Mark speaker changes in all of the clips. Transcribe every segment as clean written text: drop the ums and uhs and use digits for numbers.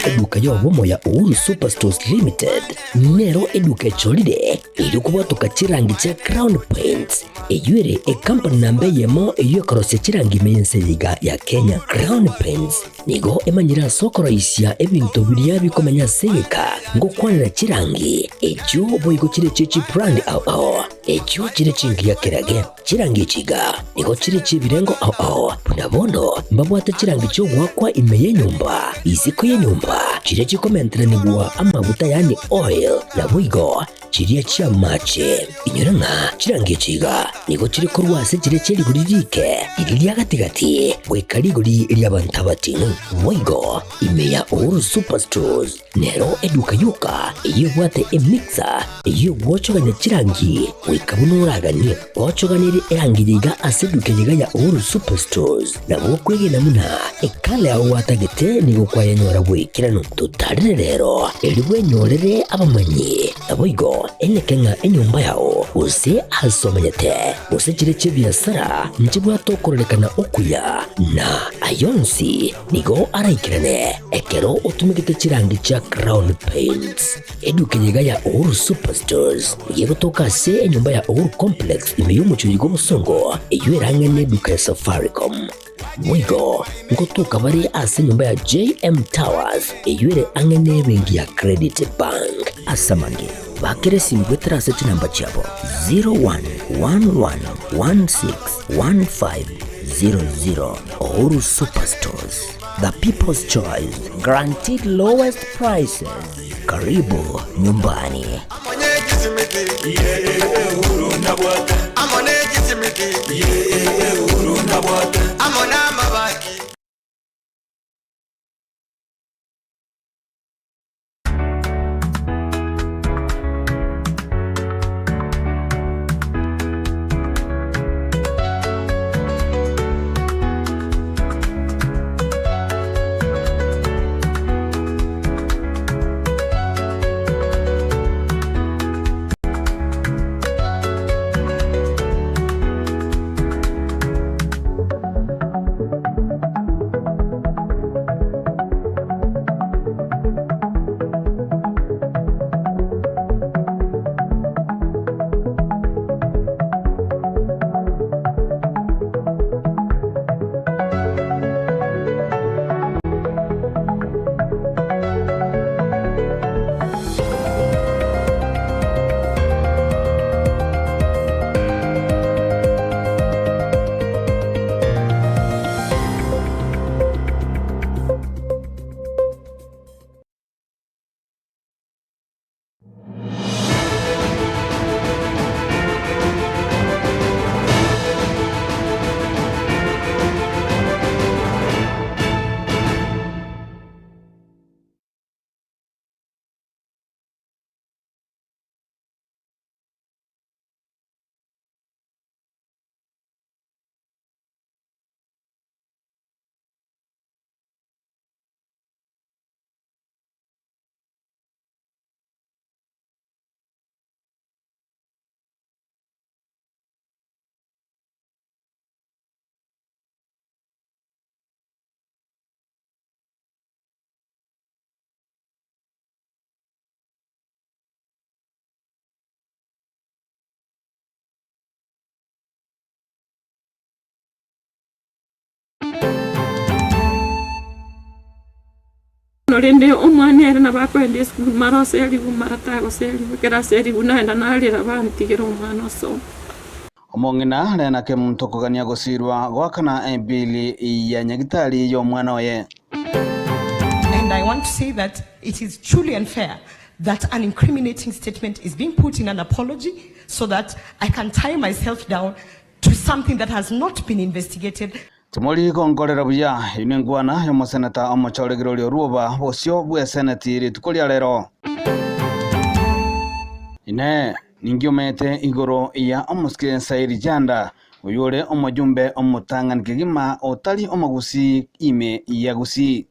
Speaker 1: Eduka y'obomo ya Uhuru Superstores Limited nero eduka echorire erio kobwatoka chirangi chia Crown Paints, eyio ere ekampani namba eyemo eyio ekorosia chirangi ime y'ense eye iga ya Kenya. Crown Paints nigo emanyire ase okoroisia ebinto biria bikomenya ase egeka ngokwanera chirangi echio boigo chire chie chibrand ao ao echio chire chingiya kerage. Chirangi echi iga nigo chire chi'ebirengo ao ao, buna bono mbabwate chirangi chi'ogoakwa ime y'enyomba, isiko y'enyomba, chiria chikomenteranigwa amaguta yaani oil, naboigo chiria chi'amache. Inyora ng'a chirangi echi iga nigo chire korwa ase chiria chie rigori riike, riria ria gati-gati, goika rigori ri'abanto abating'u. Boigo ime ya Uhuru Superstores Nero eduka yoka eyio ebwate emixer eyio egwochogania chirangi goika buna oraganie. Gochoganerie erangi eye iga ase eduka eye iga ya Uhuru Superstores nabo okwegena buna ekala yao gwatagete nigo kwayenyora bw'ekeranu. Totarere rero erio bwenyorere abamanyi naboigo eneke ng'a enyomba yao gose ase omenyete gose chire chi'ebiasara nchibwate okororekana okuya na ayonsi Nigo araikerane ekero otumegete chirangi chia Crown Paints. Eduka eye iga ya Uhuru Superstores nigo egotoka ase enyomba ya Uhuru Complex ime y'omochie oyo bw'obosongo eyio erang'e neduka ya Safaricom. Boigo ngotoka bare ase enyomba ya JM Towers eyio ere ang'e nebenki ya Credit Bank. Ase amange, bakera esimi goetera ase chinamba chiabo 0111161500. Uhuru Superstores, the people's choice, guaranteed lowest prices. Karibu nyumbani.
Speaker 2: Rende omwana ere nabo akoenda esukuru mara oserigwe mara tagoserigwa, ekero aserigwe naenda narera bantigera omwana osoma.
Speaker 3: Omong'ina Lena Kemunto kogania gosirwa goakana ebili ya nyagitari y'omwana oye.
Speaker 4: And I want to say that it is truly unfair that an incriminating statement is being put in an apology so that I can tie myself down to something that has not been investigated.
Speaker 3: Timori gonkorera buya, eyio nenkwana y'omoseneta omochoregere oria Orwoba bosio bw'eseneti rituko ria rero. Inee! Ninki omanyete igoro ya omosike Sairi Janda, oyore omojumbe omotang'ani kegima otari omogusii ime ya Gusii?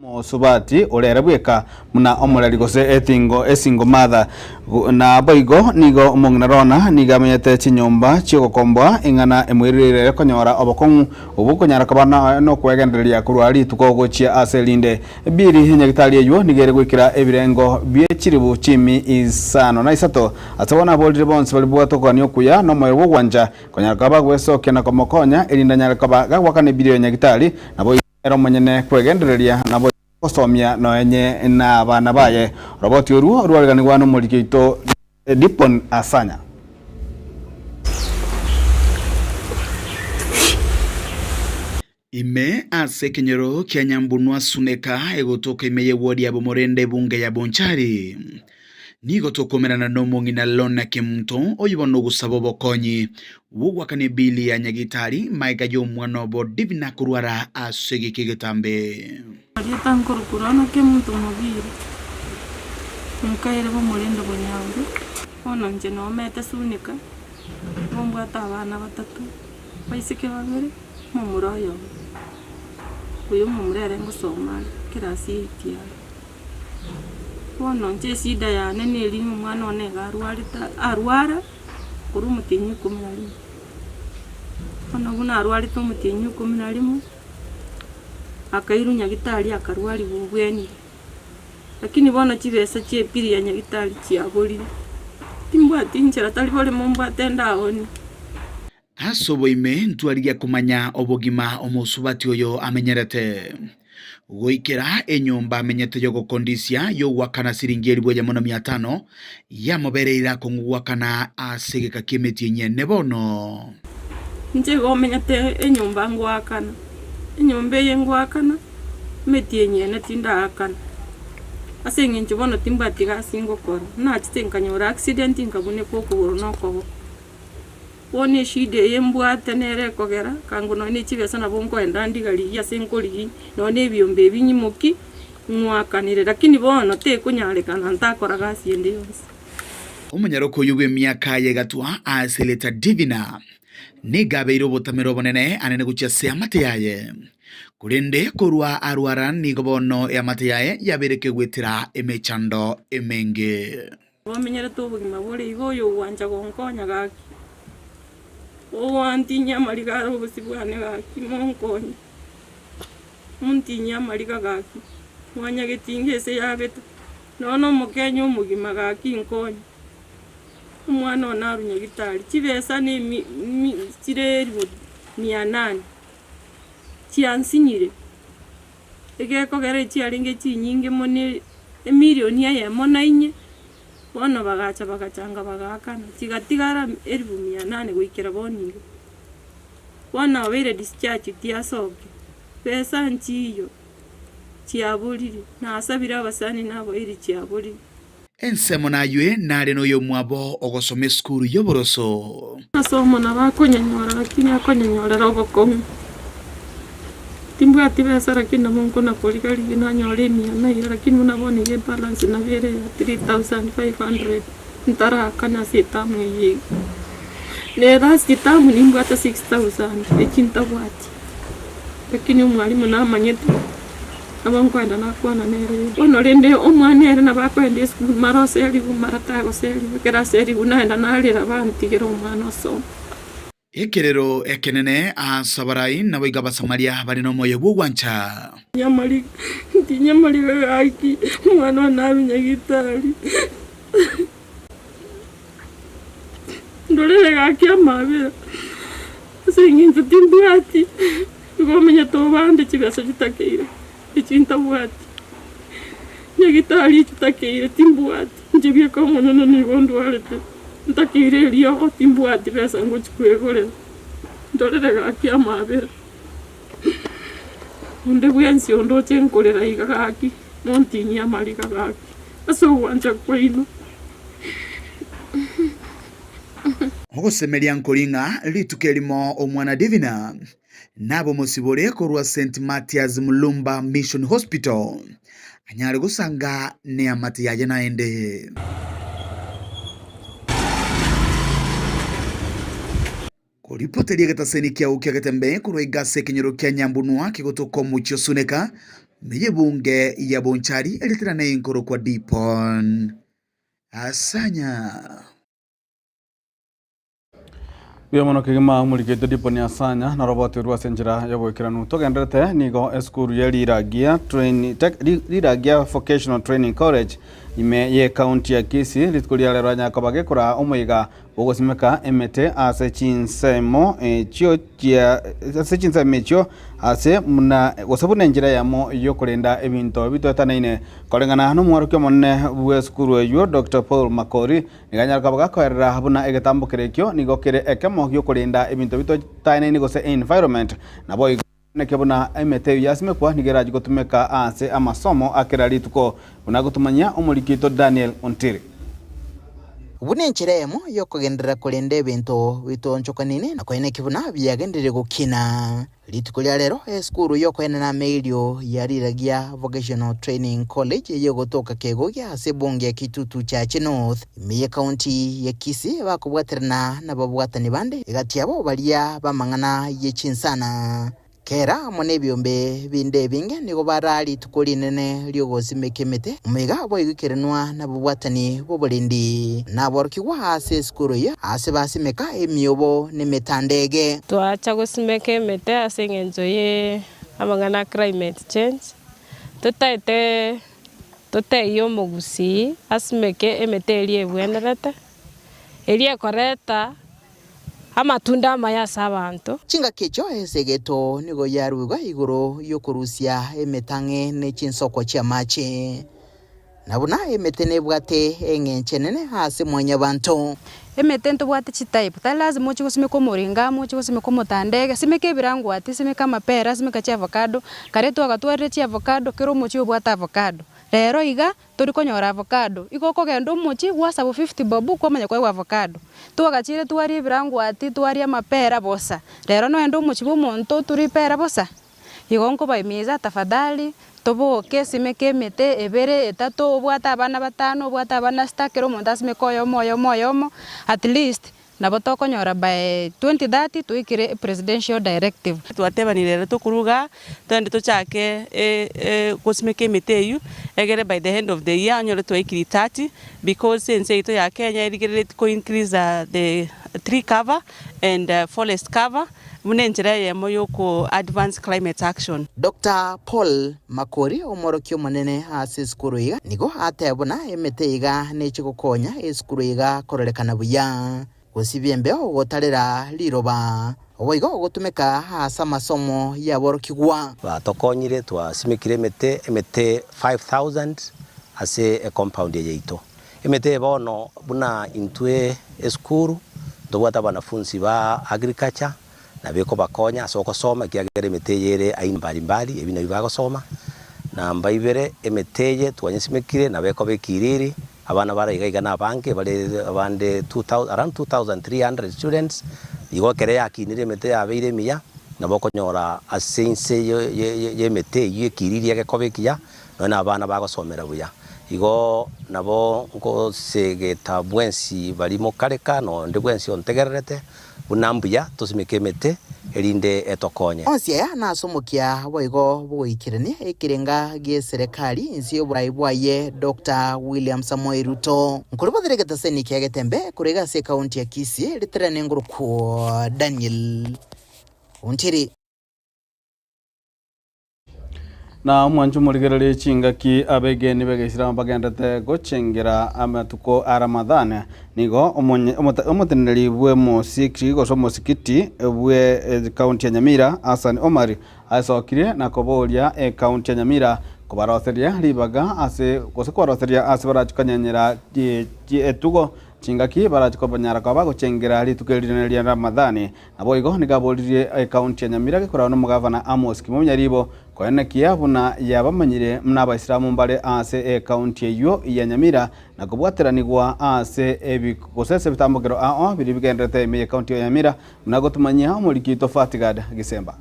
Speaker 3: Omosubati ore ere bweka buna omoreri gose etingo esingle mother. Naboigo nigo omong'ina Lorna nigo amenyete chinyomba chi'ogokomboa ing'ana emoirereire ere konyora obokong'u obwo okonyara koba nokwegendereria korwa rituko gochia ase erinde. Ebiri enyagitari eywo nigo ere goikera ebirengo bie chilifu chimi isano na isato. Ase bono aborire bonsi baria babwate okogania okuya na omoyo bw'ogwancha konyara koba bagwesokia na komokonya erinde anyare koba gagoakana ebiri eyo nyagitari naboigo Ere omonyene kwegendereria naboigo gosomia noenye nabana baye. Oroboti orwo rwareganigwa nomoriki oito Dipon Asanya.
Speaker 5: Ime ase ekenyoro kia Nyambunwa Suneka egotoka ime y'ewodi ya Bomorende ebunge ya Bonchari. Nigo tokomerana nomong'ina Lorna Kemunto oyio bono ogosaba obokonyi bw'ogoakana ebili ya nyagitari magega y'omwana obo Divina korwara ase egeka egetambe.
Speaker 2: Erieta nkorokwa Lorna Kemunto Omobiri, nkaire bomorende bonyaure, bono inche nomete Sunika, nigo mbwate abana batato, abaiseke babere, omomura oyomo. Oyo omomura ere ngosoma are ekerasi ya eight are. Bono inche eshida yane neri ng'a omwana one iga arwarete arwara korwa omotienyi o ikomi na rimo. Bono buna arwarete omotienyi o ikomi na rimo, akairwa nyagitari akarwariwa obwenire, lakini bono chibesa chia epiri ya nyagitari chiaborire, timbwati nchera tari boremo mbwate ndaonie.
Speaker 5: Ase oboime ntwarigia komanya obogima omosubati oyo amenyerete. Goikera enyomba amenyete y'ogokondisia y'ogoakana siringi elifu eyemo na mia tano yamobereire akong'u goakana ase egeka ki'emetienyi ene bono.
Speaker 2: Inche igo omenyete enyomba ngoakana, enyomba eye ngoakana, emetienyi ene tindaakana, ase eng'encho bono timbwati gasi ngokora, nachete nkanyora accident nkabuneka okogoro na okoboko. Bono eshida eye mbwate nere ekogera, kango nonya ne chibesa nabo nkoenda ndigarigie ase nkorigia nonya na ebiombe ebi nyimoki, ng'wakanere lakini bono tekonyarekana ntakora gasi ende yonsi.
Speaker 5: Omonyaroka oyio bw'emiaka y'egatwa ase Leta Divina nigo abeire obotamero obonene anene gochia ase eamate yaye. Korende korwa arwara nigo bono eamate yaye yabeire kegwetera emechando emenge.
Speaker 2: Bamenyerete obogima bore igo oyo ogwancha gonkonya gaki, ogoantinyia amariga are obosio bwane gaki monkonye, montinyie amariga gaki, mwanyagetinga ase yabete, nonya na omokenya omogima gaki nkonye, omwana one arwe nyagitari, chibesa na emi mi chire elifu mia nane, chiansinyire. Egekogera echiarenge chinyinge mono emilioni eyemo na inye, bono bagacha bagachanga bagaakana, chigatigara elifu mia nane goikera bono iga. Bono obeire discharged asoke, besa nchiiyo, chiaborire, nasabire abasani na abairi chiaborire.
Speaker 5: Ensemo naywe nare noyomwabo ogosoma esukuru y'oboroso.
Speaker 2: Amasomo nabo akonyanyora lakini akonyanyorera obokong'u. Timbwati besa lakini nabo nkona koriga rigiya nanyora emia na iga lakini buna bono iga ebalance nabo ere ya 3500 ntarakana ase etamu eye iga. Ne last term nimbwate 6000 echi ntabwati lakini omwalimu namanyete. Nabo nkoenda nakwana nere. Bono rende omwana ere nabo akoenda esukuru mara oserigwe mara tagoserigwa, ekero aserigwe naenda narera bantigere omwana osoma.
Speaker 5: Ekerero ekenene ase abarai naboigo Abasamaria bare nomoyo bw'ogwancha.
Speaker 2: Nyamariga, ntinyamariga gaki, omwana one abe nyagitari. Ndorere gaki amabera, ase eng'encho timbwati. Igo omenyete obande chibesa chitakeire, echi ntabwati, nyagitari chitakeire timbwati, inche bieka omonene nigo ndwarete, ntakeire eriogo timbwati besa ngochi kwegorera, ndorere gaki amabera, onde bwensi ondoche nkorera iga gaki, montinyie amariga gaki, ase ogwancha kwaino.
Speaker 5: Ogosemeria nkori ng'a rituko erimo omwana Divina nabe omosibore korwa St Mathias Mulumba Mission Hospital anyare gosanga neamate yaye naende. Koripoteria egetaseni kiao kia Getembe korwa iga ase ekenyoro kia Nyambunwa kegotoka omochie o Suneka. Ime y'ebunge ya Bonchari eritanane nkorokwa Dipon Asanya.
Speaker 3: Mbuya mono kegima omorikete Dipon Asanya naroboti orwo ase enchera y'oboikeranu. Togenderete nigo esukuru ya Riragia Train, Tech, Riragia Vocational Training College ime y'ekaunti ya Kisii rituko ria rero anyare koba gekoraa omoyega Ogosimeka emete ase chinsemo echio chia ase chinsemo echio ase buna gose buna enchera eyemo y'okorenda ebinto bitoetanaine. Koreng'ana nomworokia omonene bw'esukuru eyio Doctor Paul Makori nigo anyare koba gakoerera buna egetambo kere ekio nigo kere ekemo gi'okorenda ebinto bitoetanaine gose environment naboigo neke buna emete eyio yasimekwa nigo erachi gotumeka ase amasomo a kera rituko, buna agotumanyia omoriki oito Daniel Ontiri.
Speaker 6: Buna enchera eyemo y'okogenderera korenda ebinto bitoonchokanini na koeneki buna biagenderire gokina. Rituko ria rero esukuru y'okoenena amairio ya Riragia Vocational Training College eyegotoka Kegogia ase ebunge ya Kitutu Chache North ime y'ecounty ya Kisii bakobwaterana nababwatani bande egati yabo baria b'amang'ana ye chinsana. Kera amo nebiombe binde ebinge nigo baraa rituko rinene ri'ogosimeka emete, omoiga boigoikeranwa nabobwatani bw'oborendi naborokigwa ase esukuru eyio aase basimeka emiobo nemetandege.
Speaker 7: Twacha gosimeka emete ase eng'encho ye amang'ana a climate change, totaete totebie omogusii asimeke emete eria ebwenerete, eria ekoreta amatunda amaya ase abanto.
Speaker 6: Chingaki echio esegeto nigo yaruigwe igoro y'okorusia emetang'e ne chinsoko chi'amache, na buna emete nebwate eng'encho enene ase mwanyabanto.
Speaker 8: Emete ntobwate chitype, tari lazima ochie gosimeka omoringamu, ochie gosimeka omotandege, simeka ebirangwati, simeka amapera, simeka chiavocado, kare twagatwarire chiavocado, kera omochie obwate avocado. Rero iga, Tori konyora avocado, igo okogenda omochie gwasabwa 50 bob kwamanya koegwa avocado. Twagachire twaria ebirangwati, twaria amapera bosa, rero noende omochie bwa omonto oture ipera bosa? Igo nkobaimiza tafadhali, toboke simeka emete ebere, etato, obwate abana batano, obwate abana sita, kera omonto asimeke oyomo oyomo oyomo, at least Nabo tokonyora by 2030 toikire epresidential directive.
Speaker 9: Twatebanire ere tokoruga togende tochake gosimeka emete eywo egere by the end of the year onyore twaikiri 30 because ense yaito ya Kenya erigereretie ko increase the tree cover and forest cover buna enchera eyemo ya oko advance climate action.
Speaker 6: Doctor Paul Makori, omworokia omonene ase esukuru iga, nigo ateba buna emete iga neche gokonya esukuru iga kororekana buya, gosibia embeo gotarera riroba, boigo gotumeka ase amasomo y'aborokigwa.
Speaker 10: Batokonyire twasimekire emete, emete 5000 ase ecompound eye yaito. Emete eye bono buna intwe esukuru ntobwate abanafunsi ba agriculture, Nabo ekobakonya ase ogosoma, ekiagera emete eye ere aina mbali mbali, ebi nabio bagosoma. Namba ibere, emete eye twanyesimekire, nabo ekoba ekiriri, abana bare iga iga nabange, bare abande 2000 around 2300 students, igo ekero yakinire emete yabeire emiya, nabo okonyora ase inse ye y'emete eyio ekiriri egekoba ekiya, nonya na abana bagosomera buya. Igo nabo ngosegeta bwensi baria mokareka, na onde bwensi ontegererete, Buna mbuya tosimeke emete, erinde etokonye.
Speaker 6: Onsi aya nase omokia boigo bw'ogoikerania ekerenga gi'eserekari inse y'oborai bwaye Doctor William Samoei Ruto. Nkoribothere egetaseni kia Getembe korwa iga ase ekaunti ya Kisii riterane ngorokwo Daniel Ontiri.
Speaker 3: Na omwanche omorigererie chingaki abegeni b'Egeisilamu bagenderete gochengera amatuko a Ramadhan, nigo omoteneneri bw'emosiki gose omosikiti bwe ekaunti ya Nyamira Hassan Omar aesokirie na koboria ekaunti ya Nyamira kobaroseria ribaga ase gose kobaroseria ase barachi konyenyera etugo chingaki barachi kobanyara koba bagochengera rituko eri rinene ria Ramadhani. Naboigo nigo aboririe ekaunti ya Nyamira gekoragwa nomogavana Amos Kimunya Ribo koenekia buna yabamanyire buna abaisilamu mbare ase ekaunti eyio ya Nyamira na kobwateranigwa ase ebi gose ase ebitambokero ao biria bigendererete ime y'ekaunti ya Nyamira buna gotumanyia omoriki oito Fatigad Gisemba.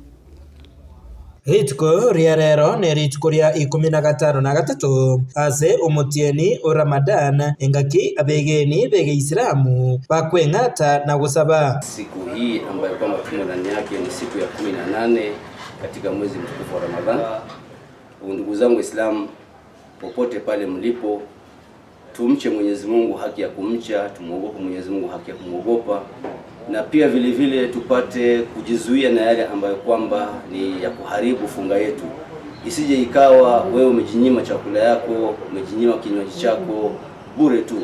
Speaker 11: Rituko ria rero nerituko ria ikomi na gatano na gatato ase omotienyi o Ramadan, engaki abegeni b'Egeisilamu bakweng'ata na gosaba.
Speaker 12: Siku hii ambayo kwamba tumo ndani yake ni siku ya 18 katika mwezi mtukufu wa Ramadhan. Ndugu zangu Waislamu popote pale mlipo, tumche Mwenyezi Mungu haki ya kumcha, tumuogope Mwenyezi Mungu haki ya kumwogopa, na pia vile vile tupate kujizuia na yale ambayo kwamba ni ya kuharibu funga yetu, isije ikawa wewe umejinyima chakula yako, umejinyima kinywaji chako bure tu.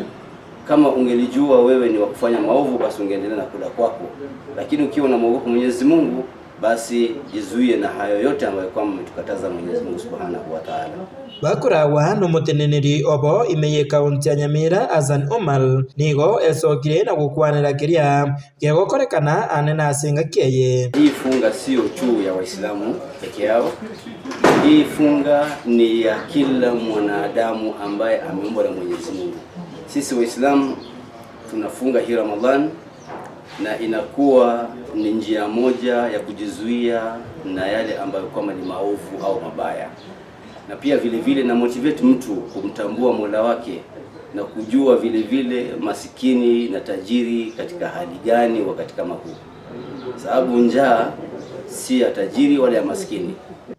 Speaker 12: Kama ungelijua wewe ni wa kufanya maovu, basi ungeendelea na kula kwako, lakini ukiwa unamwogopa Mwenyezi Mungu, basi jizuie na hayo yote ambayo kwamba ametukataza Mwenyezi Mungu Subhanahu wa Ta'ala.
Speaker 11: Bakoragwa nomoteneneri obo ime y'ekaunti ya Nyamira Hassan Omar nigo esokire na gokwanera keria gegokorekana ane nase engaki eye.
Speaker 12: Hii funga sio tu ya Waislamu peke yao. Hii funga ni ya kila mwanadamu ambaye ameumbwa na Mwenyezi Mungu. Sisi Waislamu tunafunga hii Ramadhan na inakuwa ni njia moja ya kujizuia na yale ambayo kwamba ni maovu au mabaya, na pia vile vile na motivate mtu kumtambua Mola wake na kujua vile vile masikini na tajiri katika hali gani wakati kama huu, sababu njaa si ya tajiri wala ya maskini.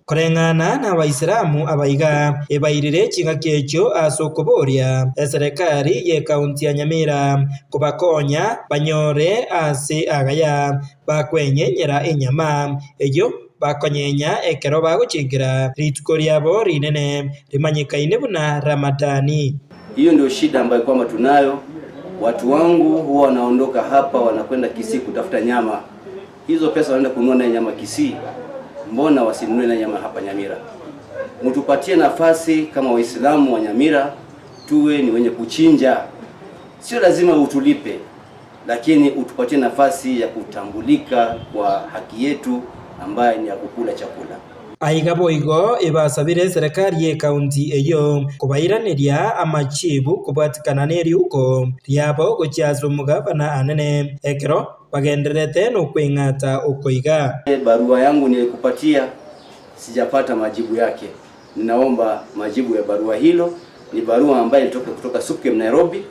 Speaker 11: Koreng'ana n'Abaisiramu abaiga ebairire chingaki echio ase okoboria eserekari y'ekaunti ya Nyamira kobakonya banyore ase agaya bakwenyenyera enyama eyio bakonyenya ekero bagochingera rituko riabo rinene rimanyekaine buna Ramadani.
Speaker 12: Hiyo ndio shida ambayo kwamba tunayo. Watu wangu huwa wanaondoka hapa wanakwenda Kisii kutafuta nyama. Hizo pesa wanaenda kununua naye nyama Kisii, mbona wasinunue na nyama hapa Nyamira? Mtupatie nafasi kama Waislamu wa Nyamira tuwe ni wenye kuchinja. Sio lazima utulipe, lakini utupatie nafasi ya kutambulika kwa haki yetu ambaye ni ya kukula chakula.
Speaker 11: Aiga boigo ebasabire eserekari y'ekaunti eyio kobairaneria amachibu kobwatikana na eriuko riabo gochia ase omogavana anene ekero bagendererete na okweng'ata okoiga.
Speaker 12: Barua yangu nilikupatia sijapata majibu yake. Ninaomba majibu ya barua hilo. Ni barua ambayo ilitoka kutoka SUPKEM Nairobi,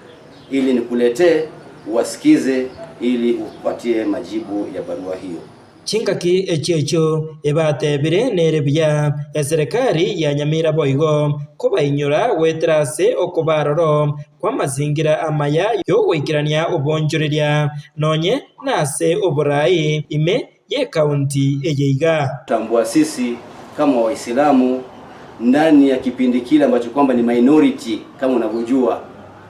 Speaker 12: ili nikuletee wasikize, ili upatie majibu ya barua hiyo.
Speaker 11: Chingaki echio echio ebatebire nere buya eserekari ya Nyamira boigo kobainyora goetera ase okobaroro kwa amazingira amaya yogoikerania obonchoreria nonye nase oborai ime y'ekaunti eye iga.
Speaker 12: Tambua sisi kama Waislamu ndani ya kipindi kile ambacho kwamba ni minority, kama unavyojua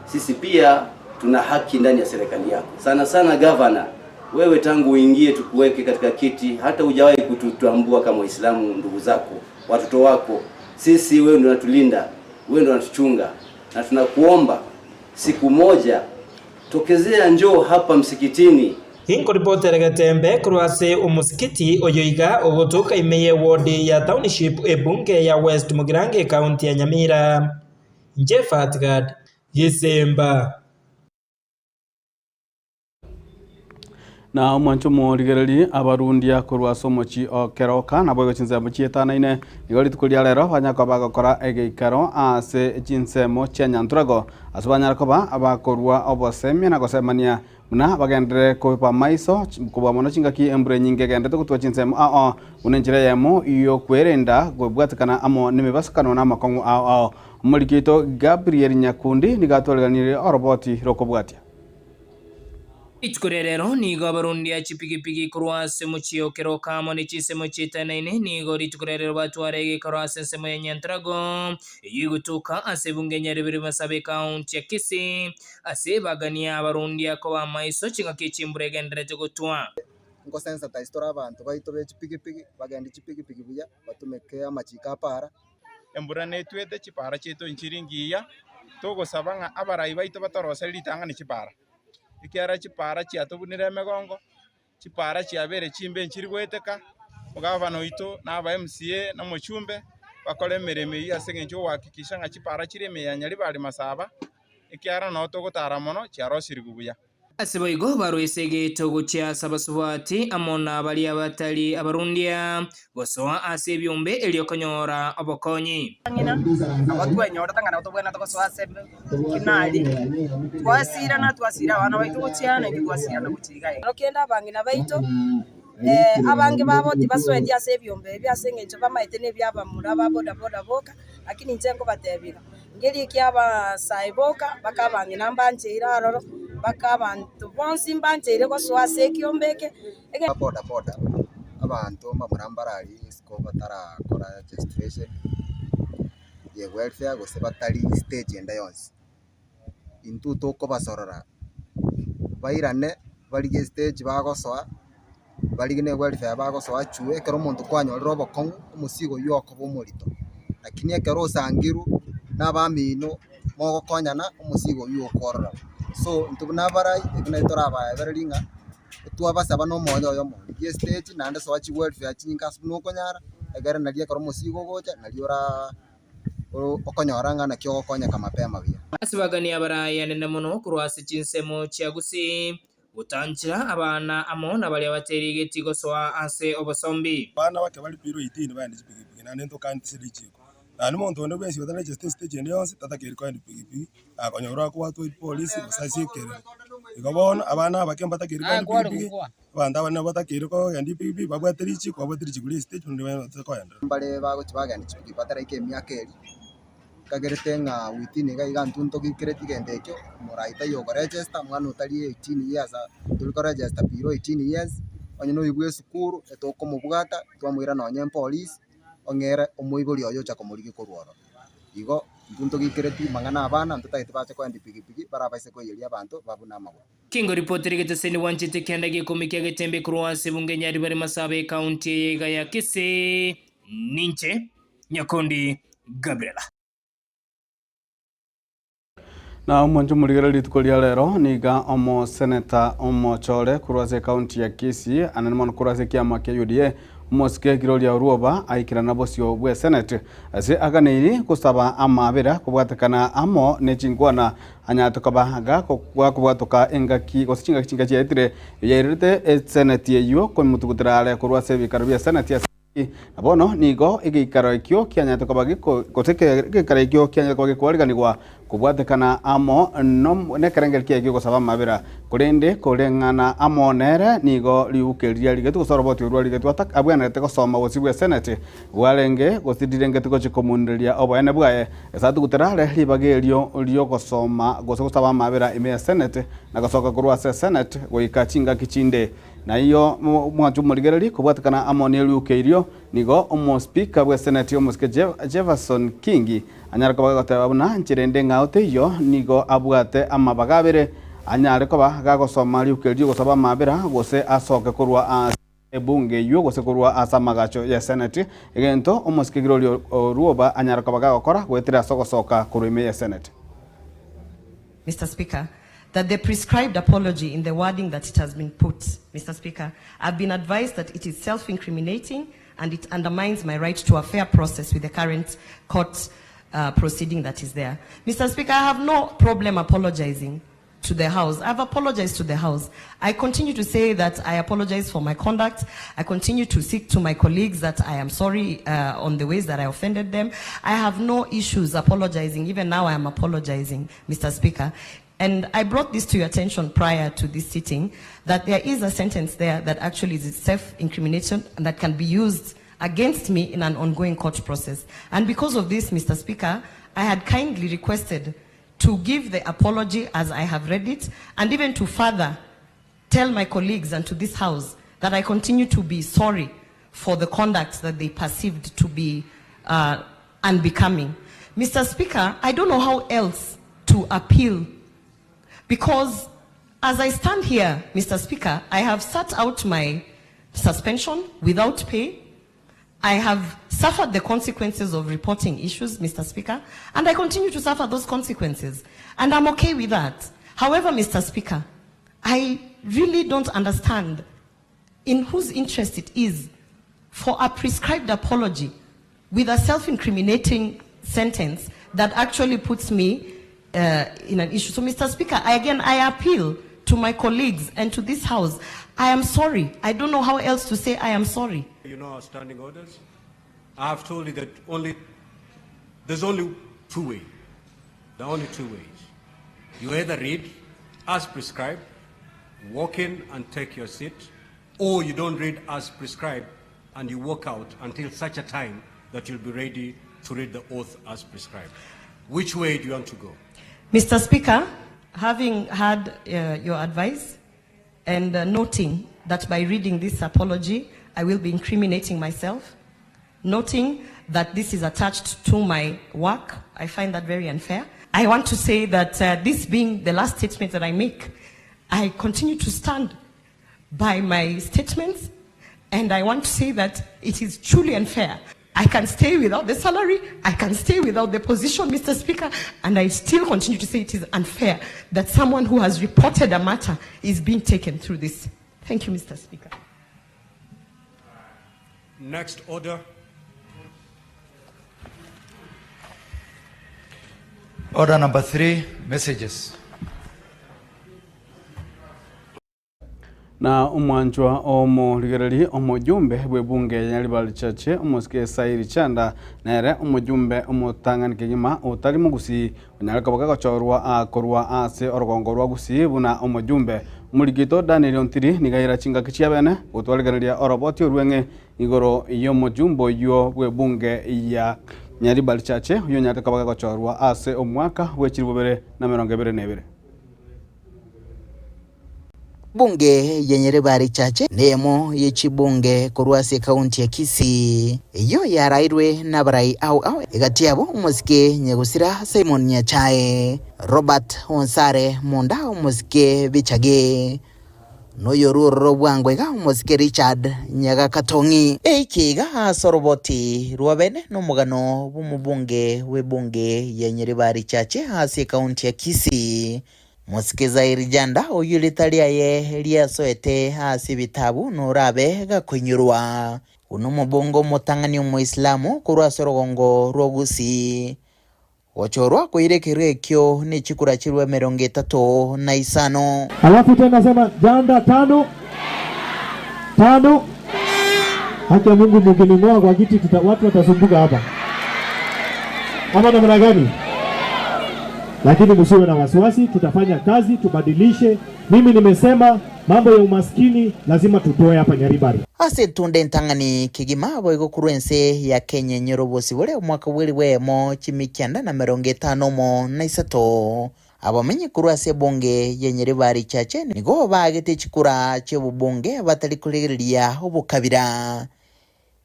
Speaker 12: sisi pia tuna haki ndani ya serikali yako. Sana sana governor, wewe tangu uingie tukuweke katika kiti, hata hujawahi kututambua kama Waislamu, ndugu zako, watoto wako. Sisi wewe ndio unatulinda, wewe ndio unatuchunga, na tunakuomba siku moja tokezea, njoo hapa msikitini.
Speaker 11: Inkoripotera Getembe korwa ase omosikiti oyo iga ogotoka ime ye ward ya township ebunge ya West Mugirango ekaunti ya Nyamira. Inche Fatgad Gisemba.
Speaker 3: Na omwancho omorigereria abarundia korwa ase omochi o Keroka naboigo chinsemo chietanaine nigo rituko ria rero banyara koba bagokora egeikaro ase chinsemo chia Nyanturago ase banyara koba bakorwa obosemia na gosemania buna bagenderere koba maiso kobua mono chingaki embura enyinge egenderete gotua chinsemo ao buna enchera eyemo yokwerenda kobwatekana amo na emebasukano na amakong'u ao ao. Omoriki oito Gabriel Nyakundi nigo atwareganirie oroboti rokobwatia.
Speaker 13: Rituko ria rero nigo abarundia chipigipigi korwa ase omochie o Keroka amo ne chinsemo chietanaine nigo rituko ria rero batwara egekaro ase ensemo ya Nyantrago eyio egotoka ase ebunge ya Nyaribari Masabe ekaunti ya Kisii ase bagania abarundia koba amaiso chingaki echimbura egenderete gotwa.
Speaker 14: Ngosensitize tore abanto baito be chipigipigi, bagende chipigipigi buya, batumeke amachiko a para.
Speaker 15: Embura netwete chipara chiaito nchiri ngiya, togosaba ng'a abarai baito batorosere ritang'ani chipara, ekiagera chipara chiatobunire emegongo, chipara chiabeire chimbe nchiri goeteka, omogavana oito na aba MCA na omochumbe, bakore emeremo eyio ase eng'encho yogohakikisha ng'a chipara chire ime ya Nyaribari Masaba, ekiagera noo togotara mono chiarosirigwe buya.
Speaker 13: Ase boigo barwese egeto gochia ase abasubati amo nabaria batari abarundia, gosoa ase ebiombe erio konyora obokonyi.
Speaker 16: Ng'ina, nabo twenyorete ng'a nabo tobwenerete gosoa ase kinari, twasirana twasira abana baito gochia naintwe twasirana gochia iga iga.
Speaker 17: Kero kende abang'ina baito.
Speaker 16: Abange babo tibasoeti ase ebiombe ebi ase eng'encho bamaete nebia abamura ba boda boda boka, lakini inche nkobatebia iga, nkeri ekia abasae boka, mpaka abang'ina mbancheire aroro, mpaka abanto bonsi mbancheire gosoa ase ekiombe eke.
Speaker 14: Aba boda boda, abanto mbamura mbararie isiko batarakora registration ye welfare gose batari stage ende yonsi. Intwe tokobasorora bairane barigie estage bagosoa, barigie na ewelfare bagosoa chwe ekero omonto kwanyorire obokong'u omosigo oywo okoba omorito. Lakini ekero osangirwe na abamino mogokonyana omosigo oywo okwororoba. So intwe buna abarai ekio naki torabaebererie ng'a twabasaba na omoyo oyomo, rigia estage naende soa chiwelfare chinyinge ase buna okonyara, egere nario ekero omosigo ogocha nario ora. okonyora ng'a naki ogokonyeka mapema buya.
Speaker 13: Ase bagani abarai anene mono korwa ase chinsemo chia Gusii, gotanchera abana amo na baria baterigeti gosoa ase obosombi.
Speaker 17: Abana bake bare below 18 baende chipigipigi naende ntokani ase richiko. Naende monto onde bwensi otaregister estage ende yonsi tatakeiri koenda epigipigi akonyorwa akobwatwa epolisi gose ase ekerero. Igo bono abana abake mbatakeiri koenda epigipigi. Abanto aba nabo batakeire kogenda epigipigi, babwate richiko, babwate richiko ria estage naende babwate koenderera.
Speaker 14: Mbare bagochia bagenda chipigipigi bataraika emiaka eria, nkagerete ng'a within iga iga intwe ntogikereti egento ekio, omorai taiyo okoregister, omwana otari 18 years tori koregister below 18 years, onye na oyio bwa esukuru etokomobwata twamoira nonye epolisi, ong'ere omoibori oye ocha komorigia korwa ororo. Igo intwe ntogikereti mang'ana abana ntotagete bache koenda epigipigi barabaise koiyeria abanto babune amagoro.
Speaker 13: Kingo ripoti rigeteseni bwanchete kenda gekomi kia getembe korwa ase ebunge Nyaribari Masaba ecounty eye iga ya Kisii. Ninche Nyakundi Gabriel.
Speaker 3: Na omwancho omorigere rituko ria rero niga omoseneta omochore korwa ase ecounty ya Kisii anene mono korwa ase ekiama kia UDA omosike Gloria Orwoba aikerana bosio bwe senate ase aganeiri gosaba amabera kobwatekana amo ne chinkwana Anyarete koba gakobwatoka engaki gose chingaki chinke chiaetire, yairerete eseneti eyio komotugutera are korwa ase ebiikaro bi'eseneti ase engaki. Na bono nigo egeikaro ekio kianyarete koba giko gose egeikaro ekio kianyarete koba gekoariganigwa kobwatekana amo nekerengerio kiaye ki'ogosaba amabera. Korende koreng'ana amo nere nigo riuke riria rigetwe gose oroboti orwo rigetwe abwenerete gosoma bosio bw'eseneti Bwarenge gose rirengeti gochia komonereria oboene bwaye, ase atugutera are ribaga erio ri'ogosoma gose gosaba amabera ime ya Senate na gosoka korwa ase Senate goika chingaki chinde. Naiyo mwanche omorigereria kobwatekana amo neriuko erio, nigo omospika bw'eseneti omosike Jefferson Kingi anyare koba gagoteba buna nchera ende ng'ao teiyo nigo abwate amabaga abere anyare koba gagosoma riuko erio gosaba amabera gose asoke korwa ase Ebunge eyio gose korwa ase amagacho ye Senate, egento omosike Gloria Orwoba anyare koba gagokora goetera ase ogosoka korwa ime ye Senate.
Speaker 4: Mister Speaker, that the prescribed apology in the wording that it has been put, Mister Speaker, I've been advised that it is self-incriminating and it undermines my right to a fair process with the current court uh, proceeding that is there. Mr. Speaker, I have no problem apologizing to the House. I've apologized to the House. I continue to say that I apologize for my conduct. I continue to seek to my colleagues that I am sorry uh, on the ways that I offended them. I have no issues apologizing. Even now, I am apologizing, Mr. Speaker. And I brought this to your attention prior to this sitting that there is a sentence there that actually is self incrimination and that can be used against me in an ongoing court process. And because of this, Mr. Speaker, I had kindly requested to give the apology as I have read it, and even to further tell my colleagues and to this House that I continue to be sorry for the conduct that they perceived to be uh, unbecoming. Mr. Speaker, I don't know how else to appeal because as I stand here, Mr. Speaker, I have sat out my suspension without pay. I have suffered the consequences of reporting issues, Mr. Speaker, and I continue to suffer those consequences. And I'm okay with that. However, Mr. Speaker, I really don't understand in whose interest it is for a prescribed apology with a self incriminating sentence that actually puts me uh, in an issue. So, Mr. Speaker, I, again, I appeal to my colleagues and to this House. I am sorry. I don't know how else to say I am sorry.
Speaker 18: You know our standing orders. I have told you that only there's only two ways. There are only two ways. You either read as prescribed, walk in and take your seat. Or you don't read as prescribed and you walk out until such a time that you'll be ready to read the oath as prescribed. Which way do you want to go?
Speaker 4: Mr. Speaker, having heard uh, your advice and uh, noting that by reading this apology, I will be incriminating myself, noting that this is attached to my work, I find that very unfair. I want to say that uh, this being the last statement that I make, I continue to stand by my statements, and I want to say that it is truly unfair. I can stay without the salary, I can stay without the position, Mr. Speaker, and I still continue to say it is unfair that someone who has reported a matter is being taken through this. Thank you, Mr. Speaker.
Speaker 18: Next order.
Speaker 19: Order number 3, messages.
Speaker 3: Na omwanchwa omorigereria omojumbe bw'ebunge ya Nyaribari Chache omosike Sairi Chanda nere omojumbe omotang'ani kegima otari mogusii onyare koba kagochorwa korwa ase orogongo rwa Gusii buna omojumbe. Omoriki oito Daniel Ontiri nigo aira chingaki chia bene gotwarigereria oroboti orweng'e igoro y'omojumbe oyio bw'ebunge ya Nyaribari Chache oyio onyarete koba kagochorwa ase omwaka bwe chilifu bibere na emerongo ebere na ebere.
Speaker 6: Bunge ya Nyaribari Chache neyemo ye chibunge korwa ase ekaunti ya Kisii, eyio yarairwe nabarai ao ao egati yabo omosike Nyagusira Simon Nyachae, Robert Onsare Munda omosike Bichage, noyorwa ororo bwango iga omosike Richard Nyagakatong'i. Eiki iga ase oroboti rwa bene nomogano bw'omobunge bw'ebunge ya Nyaribari Chache ase ekaunti ya Kisii, Mosike Zairi Janda, oyio erieta riaye riasoete ase ebitabu norabe gakoinyorwa buna omobongo omotang'ani Omoislamu korwa ase orogongo rwa Gusii. Gochorwa koira ekerua ekio ne chikura chirwe emerongo etato na isano.
Speaker 20: Alafu tena sema janda tano tano. Haki ya Mungu, mkining'oa kwa kiti tuta, watu watasumbuka hapa ama namna gani? Lakini msiwe na wasiwasi, tutafanya kazi tubadilishe. Mimi nimesema mambo ya umaskini lazima tutoe hapa Nyaribari.
Speaker 6: Ase etunda entang'ani kegima boigo korwa ense ya Kenya enyore obosibore omwaka bw'elifu eyemo chimikianda na emerongo etano omo na isato. Abamenyi korwa ase ebunge ya Nyaribari Chache nigo baagete chikura chi'obobunge batari koregereria obokabira.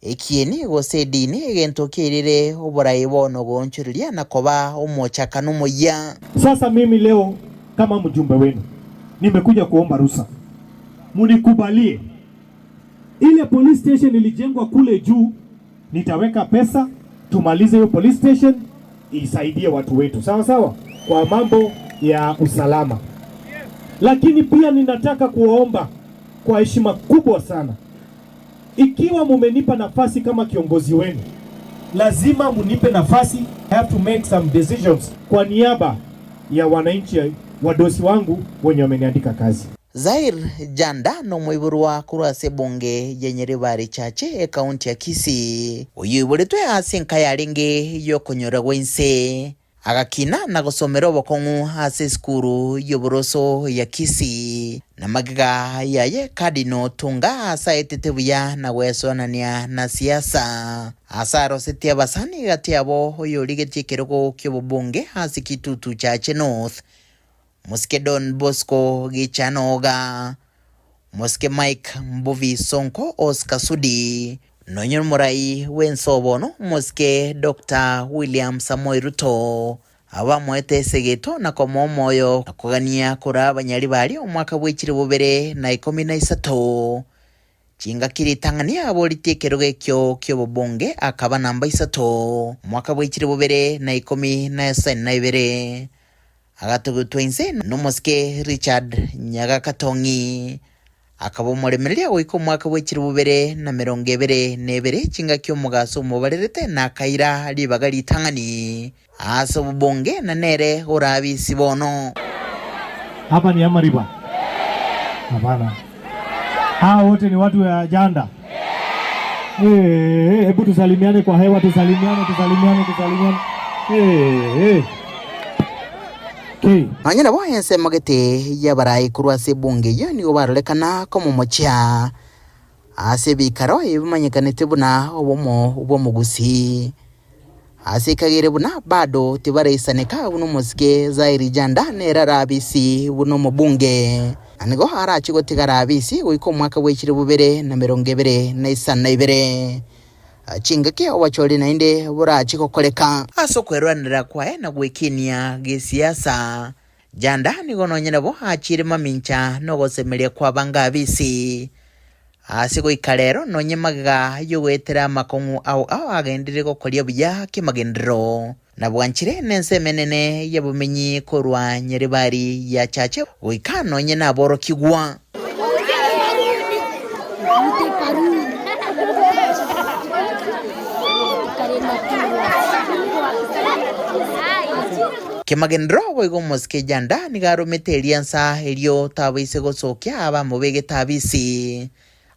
Speaker 6: Ekieni gose edini egento kiairire oborai bono goonchoreria na koba omochakano omoyia.
Speaker 20: Sasa mimi leo kama mjumbe wenu nimekuja kuomba ruhusa munikubalie ile police station ilijengwa kule juu, nitaweka pesa tumalize hiyo police station isaidie watu wetu, sawa sawa, kwa mambo ya usalama. Lakini pia ninataka kuwaomba kwa heshima kubwa sana, ikiwa mumenipa nafasi kama kiongozi wenu, lazima munipe nafasi. I have to make some decisions kwa niaba ya wananchi wadosi wangu wenye wameniandika kazi.
Speaker 6: Zair Janda nomoiborwa korwa ase ebunge ya Nyaribari Chache ekaunti ya Kisii, oyio oiboretwe ase enka yarenge yokonyora gwa inse. Agakina na gosomera obokong'u ase esukuru y'oboroso ya Kisii, na magega yaye Cardinal Tunga ase aetete buya na gwesoanania na siasa. Ase arosetie abasani gati yabo oyorigetie ekerogo ki'obobunge ase Kitutu Chache North, Mosike Don Bosco Gichanoga, Mosike Mike Mbuvi Sonko Oscar Sudi, nonya omorai bw'ense obono Mosike Doctor William Samoei Ruto, abwo bamoete esegeto na komoa omoyo na kogania koraa abanyari baria omwaka bw'echiri bobere na ikomi na isato. Chingaki ritang'ani aboritie ekerogo ekio ki'obobunge akaba namba isato, omwaka bw'echiri bobere na ikomi na esaini na ibere. Agatugutwa inse nomosike Richard Nyagakatong'i. Akaba omoremereria goika omwaka bwe chilifu bibere na emerongo ebere na ebere chingaki omogaso omobarerete na akaira ribaga ritang'ani ase obobonge na nere orabisi bono.
Speaker 20: Hapa ni Amariba? Hapana. Hawa wote ni watu ya Janda. Eh, hebu tusalimiane kwa hewa, tusalimiane, tusalimiane, tusalimiane. Eh, eh. Okay.
Speaker 6: Nonya nabo ensemo gete y'abarai korwa ase ebunge eyio nigo barorekana komomochia. Ase ebikaro ebi bimanyekanete buna obomo bw'omogusii. Ase ekagere buna bado tibaraisaneka buna omosike Zairi Janda nere arabisi buna omobunge, na nigo arache gotigara abisi goika omwaka bwe chilifu bibere na emerongo ebere na isano na ibere. Chingaki obochori naende borache gokoreka. Ase okwerwanera kwaye na gwekinia gesiasa, Janda nigo nonye nabo achiire mamincha nogosemeria kw'abange abisi. Ase goika rero nonye magega y'ogoetera amakong'u ao ao agenderere gokoria buya kemagenderero, na bwanchire nensemo enene y'abomenyi korwa Nyaribari ya Chache goika nonye naborokigwa. Kemagenderero boigo omosike Janda nigo aromete eriansa erio tabaise gosokia abamobegete abisi.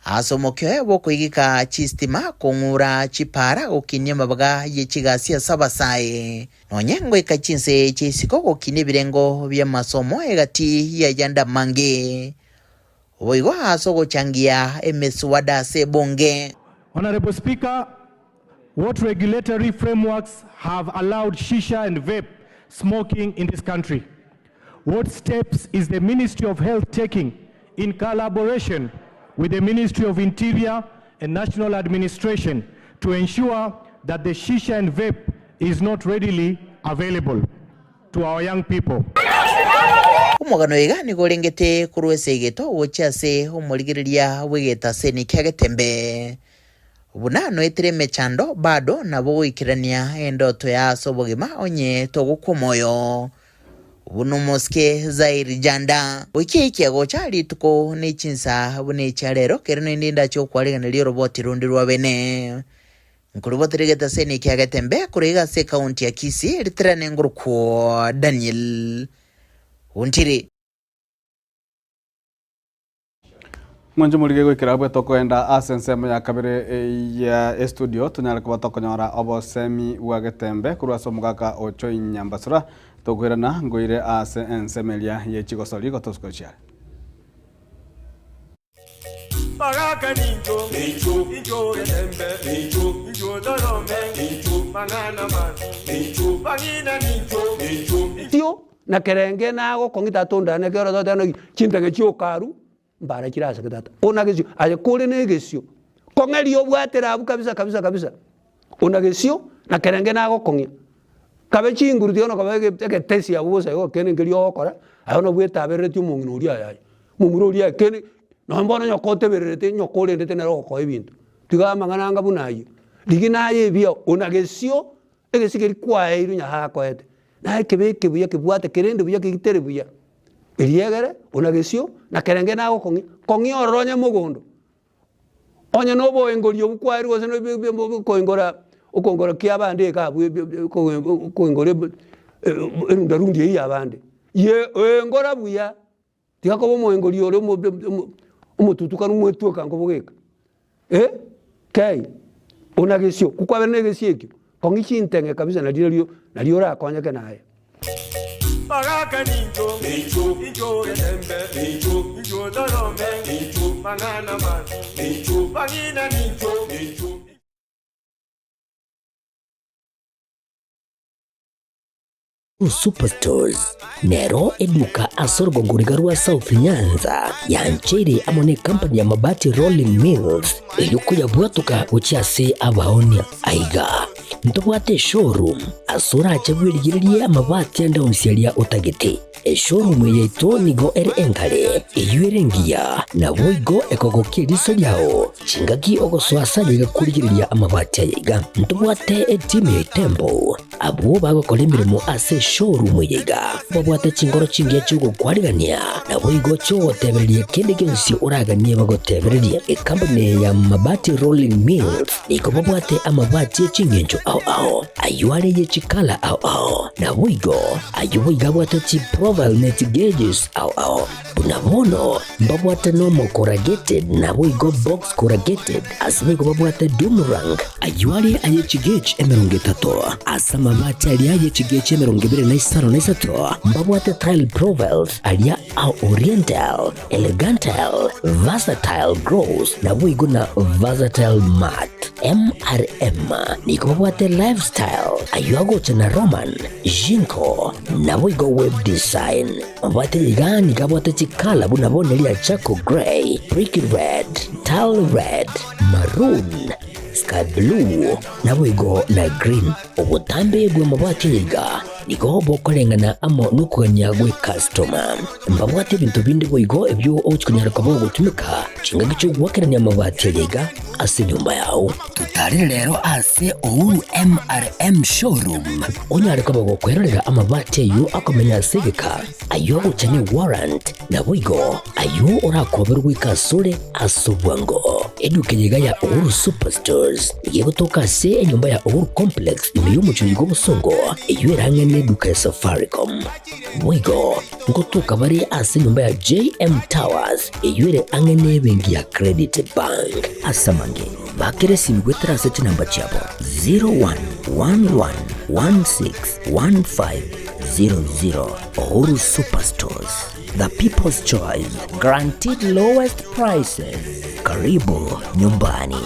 Speaker 6: Ase omokia oye bw'okoigeka chistima, kong'ura chipaara, gokinia amabaga ye chigasi ase abasae, nonye ngoika chinse chia isiko gokinia ebirengo bi'amasomo egati y'ayande amange. Boigo ase ogochangia emeswada ase ebunge.
Speaker 20: Honourable Speaker, what regulatory frameworks have allowed shisha and vape smoking in this country? What steps is the Ministry of Health taking in collaboration with the Ministry of Interior and National Administration to ensure that the shisha and vape is not readily available to our young people?
Speaker 6: Omogano oyo iga nigo orengete korwa ase egeto gochia ase omorigereria bw'egetaseni kia Getembe. Buna noetire emechando, bado nabo goikerania endoto ya ase obogima onye togokwa omoyo. Buna omosike Zair Janda. Goikia ekia gocha rituko ne chinsa buna echia rero, kere naende indache gokwarigeneria oroboti rundi rwa bene. Nkorobotire egetaseni ekia Getembe korwa iga ase ekaunti ya Kisii, ritirane ngorokwo Daniel Ontiri.
Speaker 3: Mwanche morige goikera abwe tokoenda ase ensemo ya kabere ya estudio tonyare koba tokonyora obosemi bwa getembe korwa ase omogaka Ochoi Nyambasura tokoirana ngoire ase ensemo eria ye chigosori gotosuka chiare.
Speaker 21: Bagaka nincho, incho getembe, incho torome, mang'ana mabi, bang'ina nincho.
Speaker 22: Tio na kerenge nagokong'ita tata ondane ekero toteba naki chintang'e chioka arwu mbara chire aseke tata ona gesio aye kore na egesio kong'eria obwatera abwo kabisa kabisa kabisa ona gesio na kerenge nagokong'ia kabe chinguru tiga nokoba ege egetesi abwo bosa igo kende nkeria ogokora aye bono bwetaberereti omong'ina oria aye aye momura oria aye kende nonye bono nyoka otebererete nyoka orendete nere ogokoa ebinto tiga amang'ana anga buna aywo rigia naye ebiao ona gesio Egesio keria kwaeirwe Nyasae akoete, naye kebeke buya kebwate kerende buya kegitere buya. Eriegere buna gesio na kerenge nagokong'ia, kong'ia ororo onye mogondo. Onye na oboengori obwo kwaeirwe gose na okoengora okoengora kia abande iga abwo okoengora erundarundi eywo ya abande, ye engora buya. Tiga koba omoengori ore omotutukanu omwetweka nkobogeka, eh, kei, ona gesio, kokwabera na egesio ekio, kong'i chinteng'e kabisa nario nario nario orakonyeke naye.
Speaker 21: Bagaka nincho, incho getembe, incho torome, mang'ana mabi, bang'ina nincho.
Speaker 1: Superstores nero eduka ase orogongo riga rwa South Nyanza yancheire amo ne company ya Mabati Rolling Mills erio koyabwatoka gochia ase abaonia. Aiga ntobwate eshowroom ase orache bwerigererie amabati ande onsi aria otagete. Eshowroom eye yaito nigo ere engare, eyio ere engiya, naboigo ekogokia eriso riao. Chingaki ogosoa ase aye iga korigereria amabati aya iga. Ntobwate etimu ya Itembo Abwo bagokora emeremo ase eshowroom eye iga babwate chinkoro chingiya chi'ogokwarigania, naboigo chi'ogotebereria kende gionsi oraganie bagotebererie. Ekampuni eye ya Mabati Rolling Mills nigo babwate amabati e chingencho ao ao, ayio are ye chikala ao ao, naboigo ayio boigo abwate chiprofile ne chigeges ao ao. Buna bono mbabwate nomo corrugated naboigo box corrugated, ase boigo babwate doom rank, ayio are aye chigauge 30 ase. amabati aria ye chigechi 23, mbabwate tile profiles aria a Oriental, Elegantal, Versatile Gross naboigo na Versatile Matte. MRM nigo babwate Lifestyle, ayio agocha na Roman, Jinko, naboigo Web Design. Mabwate iga nigo abwate chikala buna bono eria charcoal grey, brick red, tile red, maroon, sky blue, naboigo na green. Obotambe bw'amabati iga nigo bokoreng'ana amo nokogania gw'ekastoma. Mbabwate ebinto binde boigo ebio ogochia konyara koba ogotumeka chingaki chi'ogoakerania amabati aya iga ase enyomba yao. Totarere rero ase Uhuru MRM Showroom onyare koba gokwerorera amabati ayio akomenya ase egeka, ayio agocha ne warrant, naboigo ayio orakoberwe goika asore ase obwango. Eduka eye iga ya Uhuru Superstores nigo egotoka ase enyomba ya Uhuru Complex ime y'omochie oyo bw'obosongo, eyio ere ang'e neduka ya Safaricom. Boigo ngotoka bare ase enyomba ya JM Towers eyio ere ang'e nebenki ya Credit Bank. Ase amange, bakera esimi goetera ase chinamba chiabo 0111161500. Uhuru Superstores, the people's choice, guaranteed lowest prices. Karibu nyumbani.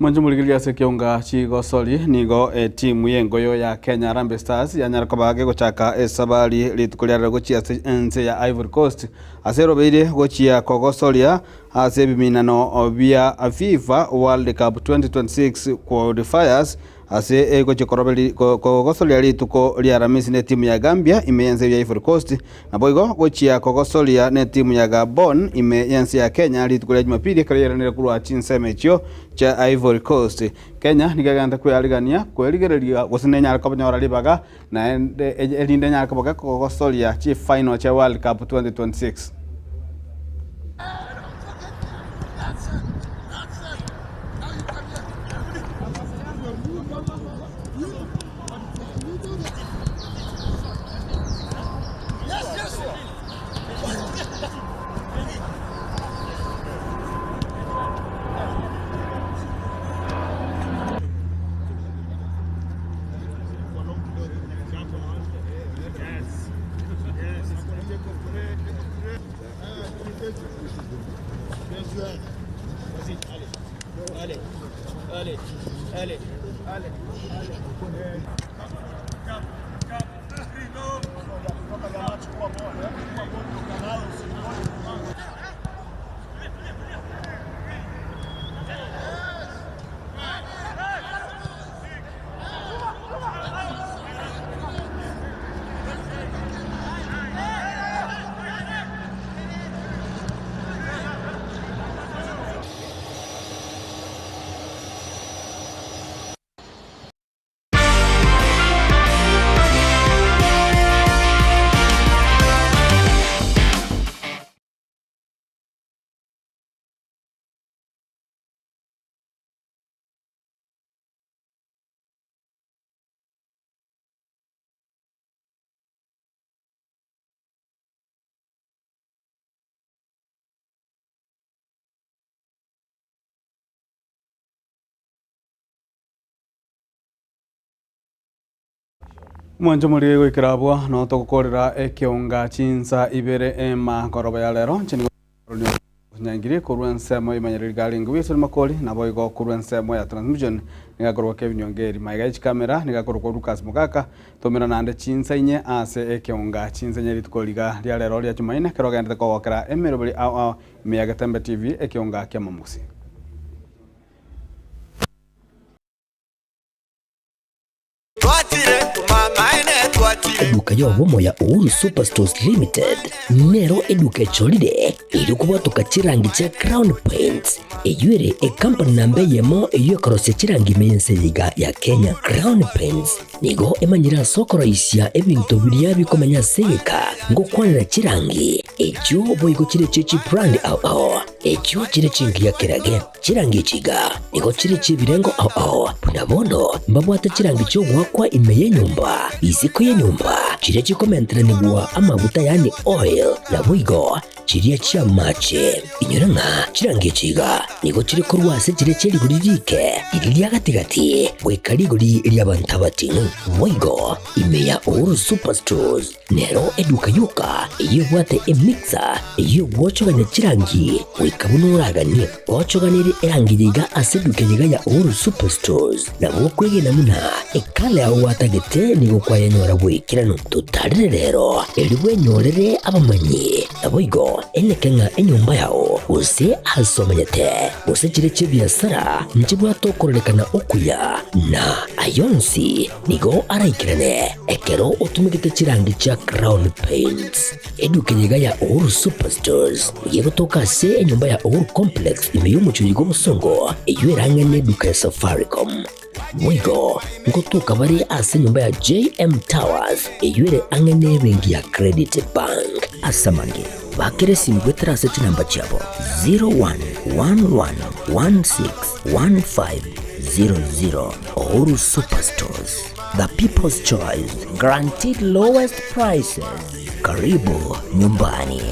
Speaker 3: Mwanche morigereria ase ekeonga chigosori nigo etimu y'engoyo ya Kenya Harambee Stars yanyara koba gegochaka esabari rituko ria rero gochia ase ense ya Ivory Coast ase erobeire gochia kogosoria ase ebiminano bia FIFA World Cup 2026 qualifiers Ase egochia koroberi kogosoria rituko ria Aramisi netimu ya Gambia ime y'ense ya Ivory Coast, naboigo gochia kogosoria netimu ya Gabon ime y'ense ya Kenya rituko ria Jumapili ekero yairanire korwa chinsemo echio chia Ivory Coast. Kenya nigo egente kwearigania kwerigereria gose nenyare kobanyora ribaga naende erinde enyare koba gekogosoria chifinal chia World Cup 2026. Mwanche morie goikera abwo noo togokorera ekeonga chinsa ibere ema koroba ya rero. Inche nigo Nyangiri korwa ensemo y'imanyereri Garingo Wilson Makori naboigo korwa ensemo ya transmission nigo akorokwa Kevin Ongeri. Magega ye chikamera nigo akorokwa Lucas Mogaka. Tomera naende chinsa inye ase ekeonga chinsa inye rituko riga ria rero ria Jumaine ekero ogenderete kogokera emeroberi ao ao ime ya Getembe TV ekeonga ki'amamusi.
Speaker 1: Eduka y'obomo ya Uhuru Superstores Limited nero eduka echorire erio kobwatoka chirangi chia Crown Paints, eyio ere ecompany namba eyemo eyio ekorosia chirangi ime y'ense eye iga ya Kenya. Crown Paints Nigo emanyire ase okoroisia ebinto biria bikomenya ase egeka, ngokwanera chirangi, echio boigo chire chie chibrand ao ao, echio chire chingiya kerage. Chirangi echi iga nigo chire chi'ebirengo ao ao, buna bono mbabwate chirangi chi'ogoakwa ime y'enyomba, isiko y'enyomba, chiria chikomenteranigwa amaguta yaani oil, naboigo chiria chi'amache. Inyora ng'a chirangi echi iga nigo chire korwa ase chiria chie rigori riike, riria ria gati-gati, goika rigori ri'abanto abating'u. Boigo ime ya Uhuru Superstores nero eduka yoka eyio ebwate emixer eyio egwochogania chirangi goika buna oraganie. Gochoganerie erangi eye iga ase eduka eye iga ya Uhuru Superstores nabo okwegena buna ekala yao gwatagete nigo kwayenyora bw'ekeranu. Totarere rero erio bwenyorere abamanyi. Naboigo eneke ng'a enyomba yao, gose aase omenyete, gose chire chi'ebiasara, nchibwate okororekana okuya, na ayio onsi nigo araikerane ekero otumegete chirangi chia Crown Paints. Eduka eye iga ya Uhuru Superstores nigo egotoka ase enyomba ya Uhuru Complex ime y'omochie oyo bw'obosongo, eyio erang'e neduka ya Safaricom. Boigo ngotoka bare ase enyomba ya JM Towers eyio ere ang'e nebenki ya Credit Bank. Ase amange, bakera esimi goetera ase chinamba chiabo 0111161500. Uhuru Superstores, the people's choice, guaranteed lowest prices. Karibu nyumbani.